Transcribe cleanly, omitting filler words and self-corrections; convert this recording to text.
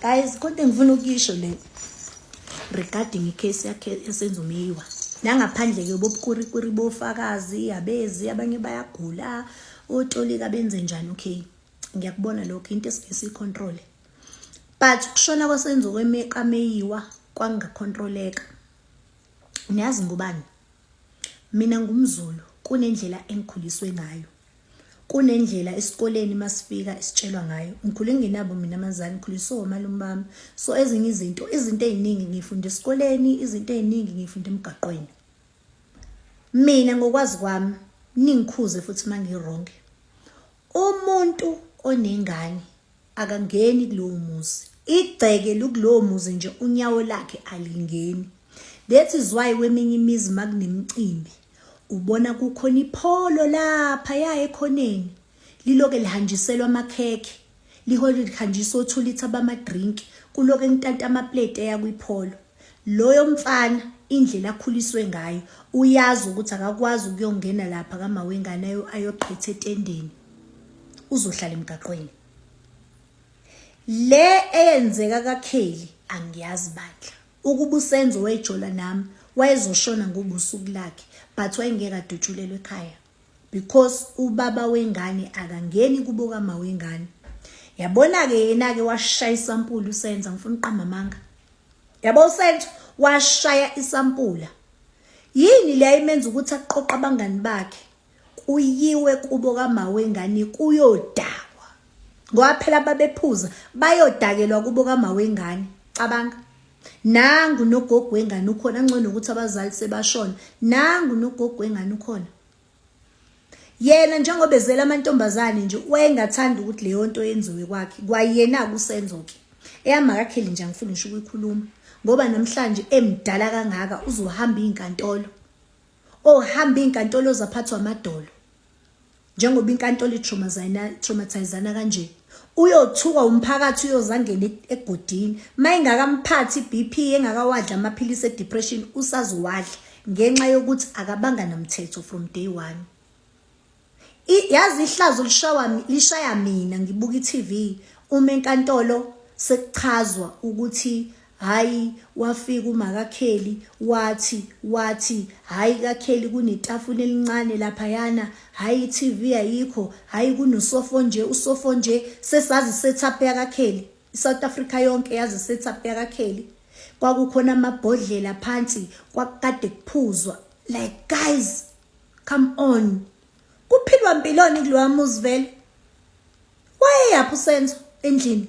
Guys, kodwa ngifuna ukuyisho le regarding icase yakhe esenza uMeyiwa. Nangaphandle ke bobukurikuri bofakazi, abezi abanye bayagula, otolika benze njani okay. Ngiyakubona lokho into esingeke siyicontrol. But ukushona kwaSenzo kaMeyiwa kwangacontroleka. Niyazi ngubani? Mina ngumZulu, kunendlela engikhuliswe ngayo. Kunendlela esikoleni masifika esitshelwa ngayo. Ngikhule ngingenabo mina abazali, ngikhuliswe omalume bami. So ezinye izinto, izinto ey'ningi ngiy'funde esikoleni, izinto ey'ningi ngiy'funde emgaqweni. Mina ngokwazi kwami, ningikhuze futhi uma ngi-wrong. Umuntu onengane akangeni kulowo muzi. Igceke likulowo muzi nje unyawo lakhe alingeni. That is why kweminye imizi makunemicimbi ubona kukhona ipholo lapha ya ekhoneni liloke lihanjiselwa amakhekhe lihole lihanjiswa othulitha bama-drink kuloke ngitanta amaplate eya kwipholo. Loyo mfana indlela akhuliswe ngayo uyazi ukuthi akakwazi ukuyongena lapha kamawengane ayoqhetha etendeni uzohlala emgaqweni. Le eyenzeka kaKelly angiyazi bandla. Ukuba uSenzo wayejola nami wayezoshona ngobusuku lakhe but wayengeke adutshulelwe ekhaya because ubaba wengane akangeni kubo kama wengane. Yabona-ke yena-ke washaya isampula uSenzo, angifuni uqamba amanga. Yabo uSenzo washaya isampula. Yini le ayimenza ukuthi aqoqe abangani bakhe kuyiwe kubo kama wengane kuyodakwa. Ngoba phela babephuza bayodakelwa kubo kama wengane. Cabanga. Nangu nogogo wengane ukhona ngcono ukuthi abazali sebashona. Nangu nogogo wengane ukhona. Yena njengoba ezela amantombazane nje wayengathanda ukuthi leyo nto yenziwe kwakhe. Kwayena kuSenzo ke. EyamakaKelly nje angifuni ngisho ukuyikhuluma ngoba namhlanje emdala kangaka uzohamba izinkantolo. Ohamba izinkantolo zaphathwa amadolo. Njengoba inkantolo i-traumatizana kanje. Uyothukwa umphakathi uyozangena egodini. Mayingakamphathi i-BP engakawadla amaphilisi e-depression usazowadla ngenxa yokuthi akabanga namthetho from day one. Yazi ihlazo lishawa lishaya mina ngibuka i-TV uma enkantolo sekuchazwa ukuthi hayi wafika umakaKelly wathi wathi hayi kaKelly kunetafula elincane laphayana hayi i-TV ayikho hayi kunosofo nje usofo nje sesazi setup yakaKelly iSouth Africa yonke yazi setup yakaKelly kwakukhona amabhodlela phansi kwakade kuphuzwa like guys come on kuphilwa mpiloni kulowa muzi vele wayeyaphi uSenzo endlini.